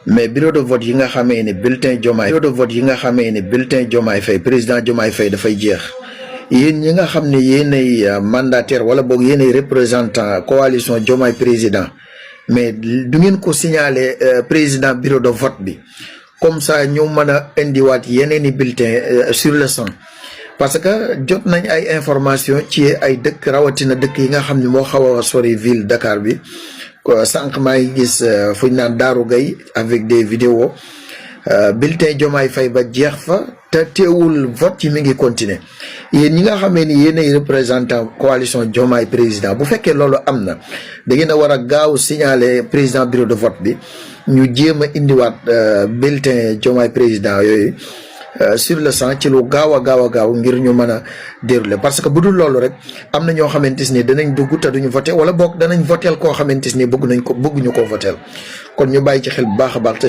mais bureau de vote yi nga xamee ne bulletin Diomaye Faye président Diomaye Faye dafay jeex yéen ñi nga xam ne yéenay mandataire wala boog yéenay représentant coalition Diomaye président mais du ngeen ko signaler président bureau de vote bi comme ça ñu mën a indiwaat yeneen i bulletin sur le champ parce que jot nañ ay information ci ay dëkk rawatina dëkk yi nga xam ne moo xaw a sori ville Dakar bi sànq maa ngi gis fu ñu naan Daaru Gay avec des vidéos bulletin Diomaye Faye ba jeex fa te teewul vote yi mi ngi continuer yéen ñi nga xamee ni yéenay représentant coalition Diomaye président bu fekkee loolu am na da ngeen a war a gaaw signaler président bureau de vote bi ñu jéem a indiwaat bulletin Diomaye président yooyu sur le champ ci lu gaaw a gaaw ngir ñu mën a dérouler parce que bu dul loolu rek am na ñoo xamante ni danañ dugg te duñu voté wala boog danañ votel koo xamante ni bëgguñu ko votel kon ñu bàyyi ci xel bu baax a baax te